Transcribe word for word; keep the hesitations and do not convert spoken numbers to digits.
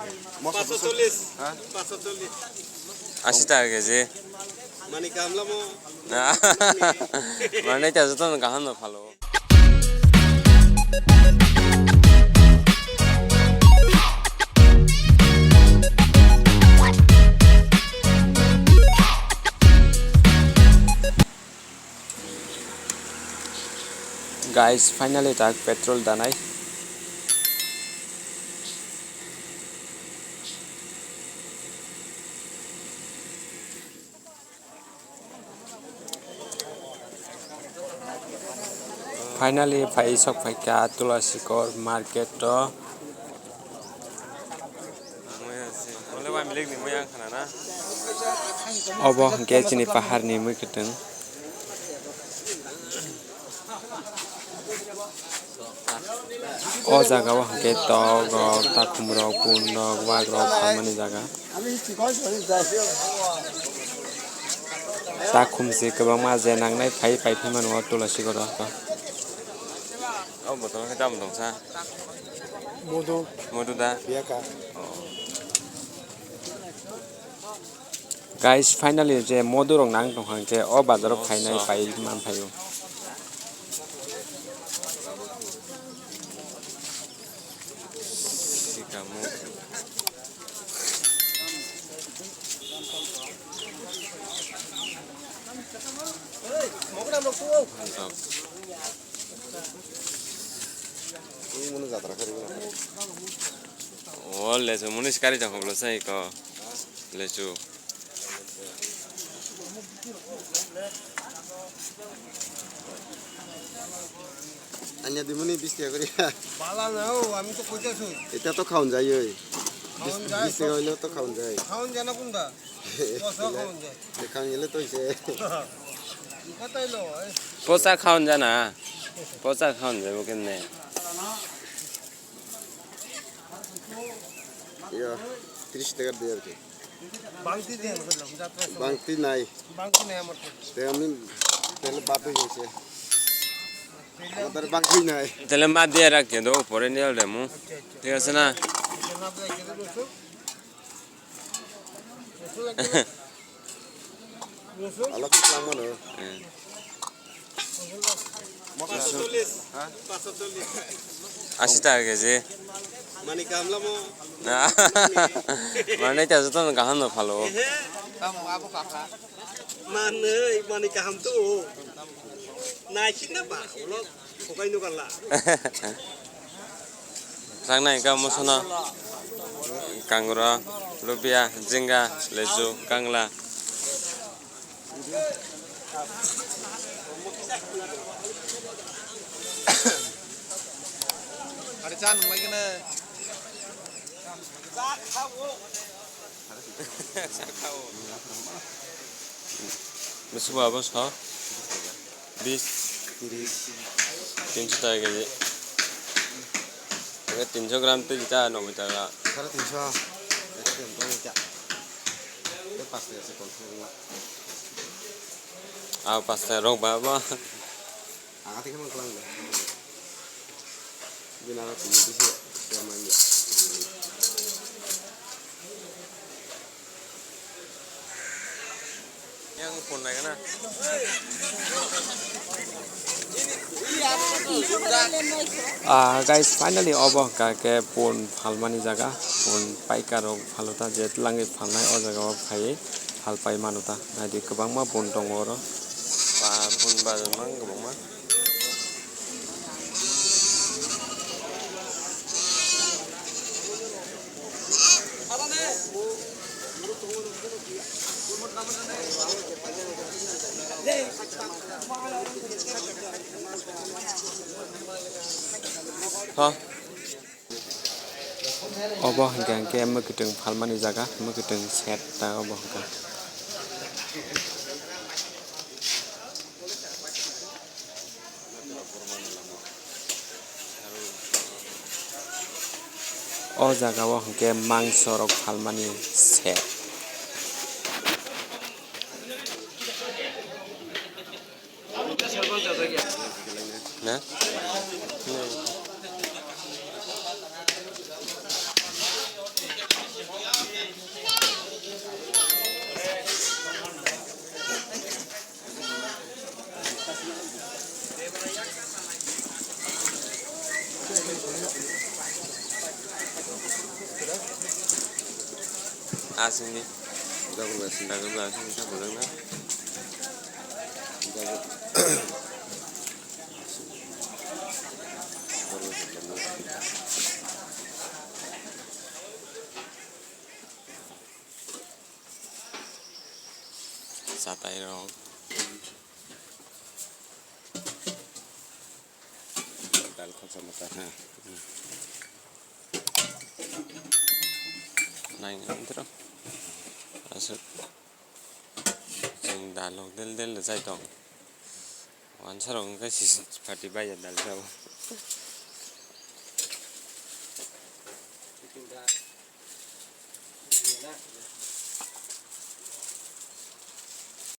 Paanch sho chollish. Ha? Paanch sho chollish. Ashi taka keji. Mani kaham lamo. Na. Mani ta joto kaham no phalo. Guys, finally tak petrol danai. Finally, phai sok phaikha Tulasikor market o. Obo hwnkhe chini paharni mui kwtwng. O jaga o hwnkhe tok rok, takhum rok, pun rok, wak rok phalmani jaga. Takhum se kwbangma je nangnai phai phai mano o Tulasikor o. O botol khe tamo tongsa? Modu. Modu da? Biyaka. Oh. Guys, finally je modu rok nang tong hang khe o bazar o phainai pai man phaio. Sikamo. O lechu muni sikari jang hoblo sai ko lechu. Anya dimuni bis taka kori. Bala na o, ami to koi asoi. Eta to khaun jai oi. Khaun jai. Bis taka hoile to khaun jai. Khaun jana kunda? Posa khaun jai. Khaun gele to ise. Kata ilo, eh. Posa khaun jana. Posa khaun jai bo kemne. Iya, tris taka de ar ki. Bangti de, jatra somoy. Bangti nai. Bangti nai amar to. Te ami tele bad hoi gese. Amar bangti nai. Tele mad diye rakhe do, pore niyal demu. Acha, acha. Thik ase na? Alok lang mano. Hmm. Paanch sho chollish. Ha? Paanch sho chollish. Ashi taka keji. Mani kaham lamo. Mani ta joto kaham no phalo. Ehe. Tamo abo kakha. Mani, mani kaham to. Naisik na ba, ulo. Sangnai ka mosono kangra, lubia, jinga, lechu, kangla. Ari chan nung lagi na. Bwswk ba abo so? Bis. Tiris. Tinsho taka keji. Oke, tinsho gram tei jita noboi taka. Sare tinsho. Ekdom tong kya. Tei pas taka se konsol wngma. Ah, pas taka rok ba abo. Ang athai kheno kwlang de. Bini aro tini kisa se manya. Yang phone nai kana? Ah, guys, finally obo hwnkha khe pun phalmani jaga, pun paikar rok phalota, je twlangwi phalnai o jaga o phaiwi phalpai mano ta. Naidi kwbangma pun tongo oro. Ba pun bazar mang kwbangma. Ha? Obo hwnkha hwnkhe mwkhwtwng phalmani jaga, mwkhwtwng set ta obo hwnkha. O jaga o hwnkhe mangso rok phalmani set. Na? Asini. Jagur ba asini. Jagur ba asini, jagur na. Jagur. Satai rok. Dal khorsa mata ha. Nai antro. Aswk. Chwng dal rok del del chai tong. Wansa rok wngkha si party bai ya dal chao.